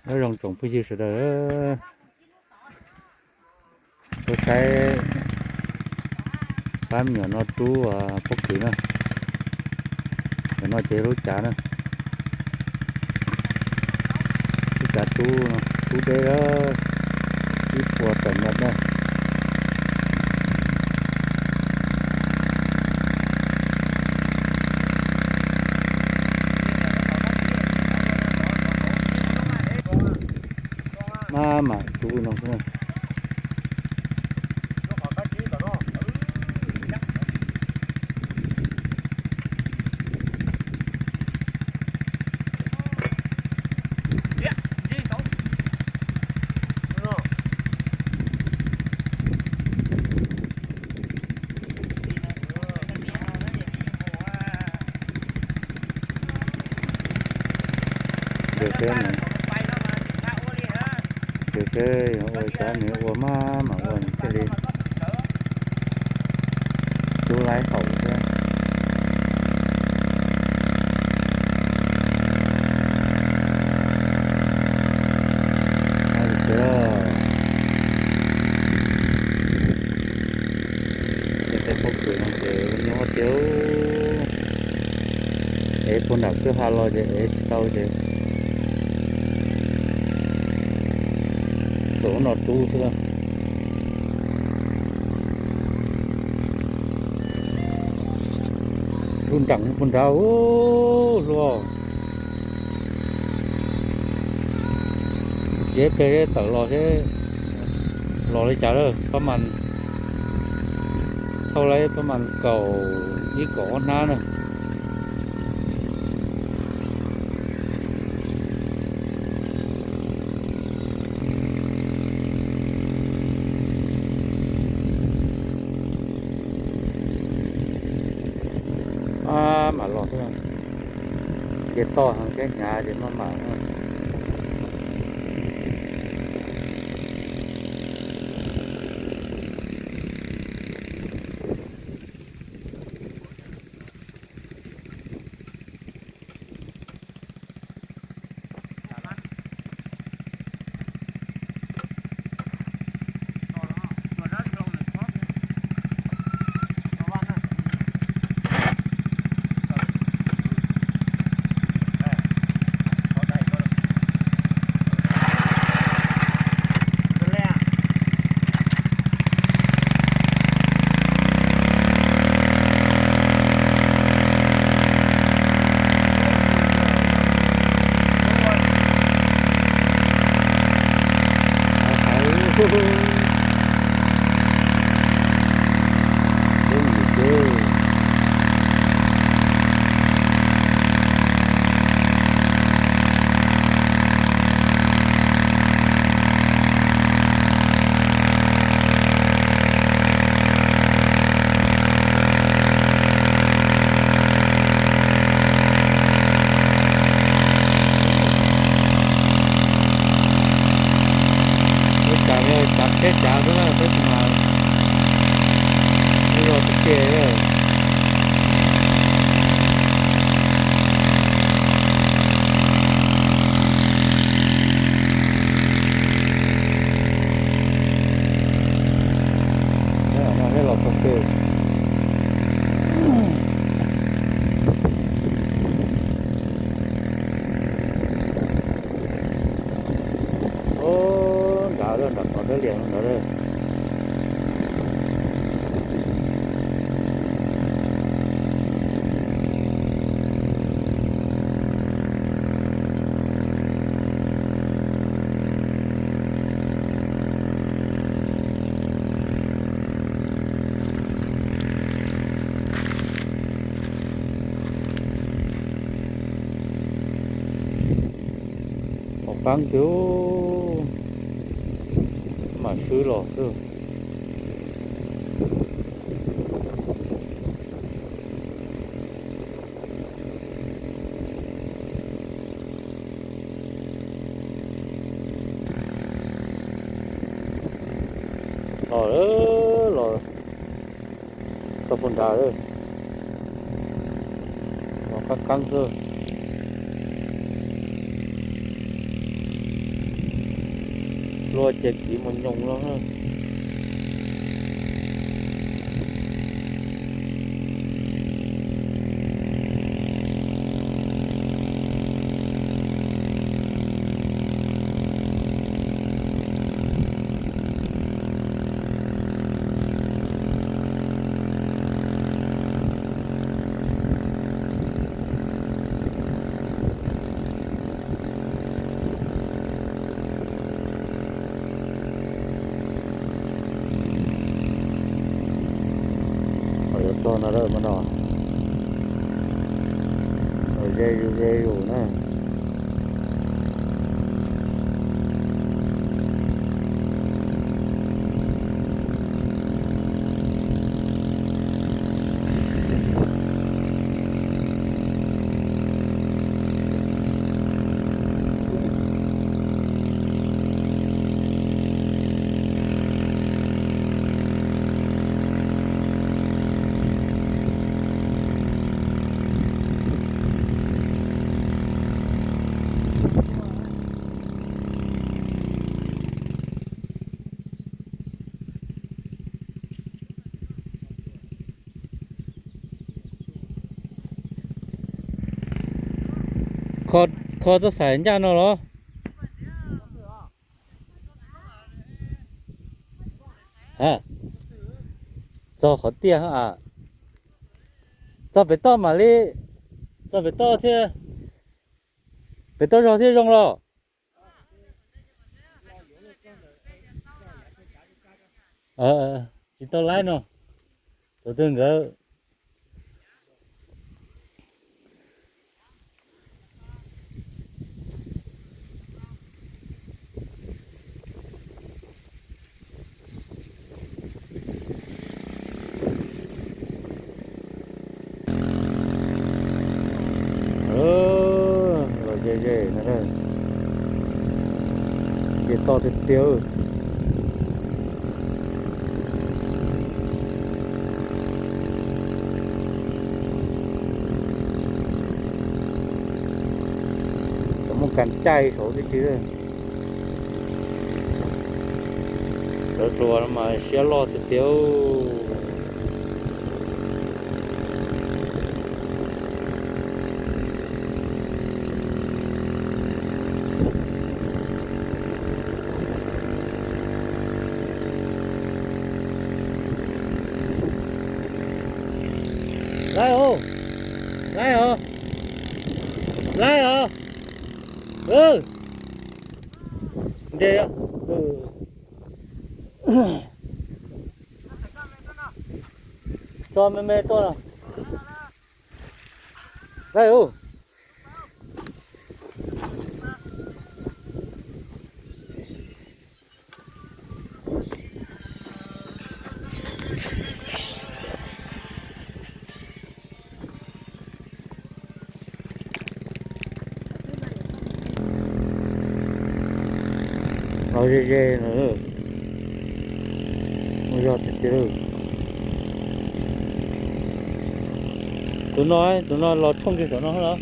Nyob zoo tsoom phooj ywg sawv daws, tuaj saib pab me nyuam no rub pob kws na. Ntawm no ces lub cav na, lub cav rub, rub deb, ib puas tawm nyiaj na. Maj mam rub no xwb na. Ntawd seb, ntawd seb ua cas nws ua maj mam ua nws thiaj li rub laib haum thiab. Ces tej pob kws no ces ua nyob tiag, ev puag nram kwj ha los ces ev tsis tau ces xuas no rub xwb. Rub nrees puag nrad ub hluas. Ces peb tawm los seb los li cas lawm, pab mas thauj laib pab mas kaum ib kaum ob hnab na. Maj mam los xwb, ces toj heev thiab hnyav ces maj mam. Peb cav, cav tsheb cav xwb na, peb tsis mas ib los tus ke. Peb los txog ke. Ub, nrad lawm, nram qhov dawb lias ntawd lawm. Qhov qeeb twg mam swb los xwb. Los, los txog puag nrad, los qab qeeb xwb. Luag ces kiv mus nyoos los na. Ho yuav txog no lawm mas no. Ze zus ze zus na. Kho, kho txoj xaim ncaj no los? Txog qhov tiaj a. Txog pem toj mam li, txog pem toj thiaj, pem toj zog thiaj zoo los. Tsis tau laib no, tus twg nkawd. Los ze ze no, ze to tiag tiag. Cov muaj kas caij saud tib si. Cov hluas no mas siab loj tiag tiag. Laib os, laib os, laib os. Nte, tso me me tuaj no. Laib os. Los ze ze no. Ua yog tiag tiag. Tus no, tus no los tshooj kiag saum no los.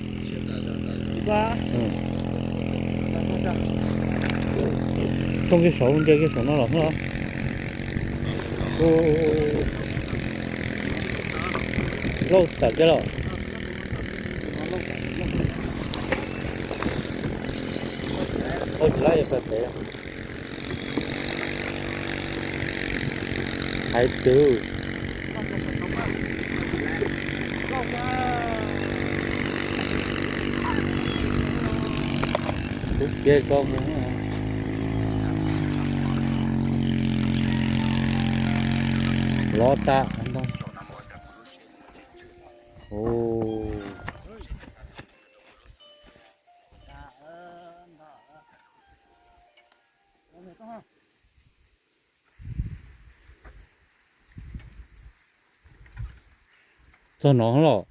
Tshooj kiag saum, nce kiag saum no los los. Lauj, tawm kiag los. Lauj, tsis laib pes pes. Hais twg. Tus kiag tso mus. Lov tas ntag. Txog no los.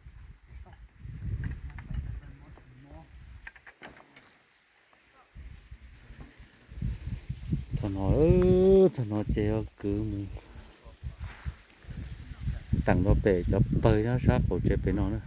Txog no, txog no ces yuav kwv mus teem rau pem cov pawg nyob sab qaum tsev pem no na.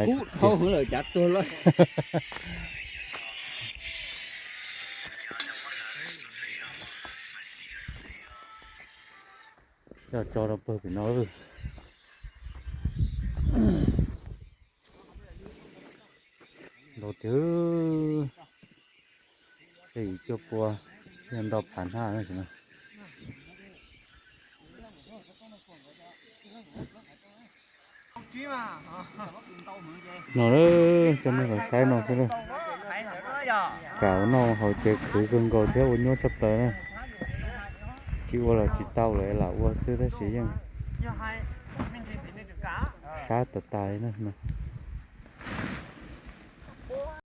Kub dhau hwv lawm cav tuag lawm. Coj tso rau pawg pem no. Ntau tiag, xya yim cuaj pua, yog ntau phav hnab na. No lawm, coj nej los saib no xwb lawm. Kam ua noj haus ces khwv kawg nkaus thiab ua nyuaj tshaj plaws na. Tsis ua los tsis tau lawm, lam ua xwb tab sis yeej sab tas tas li na.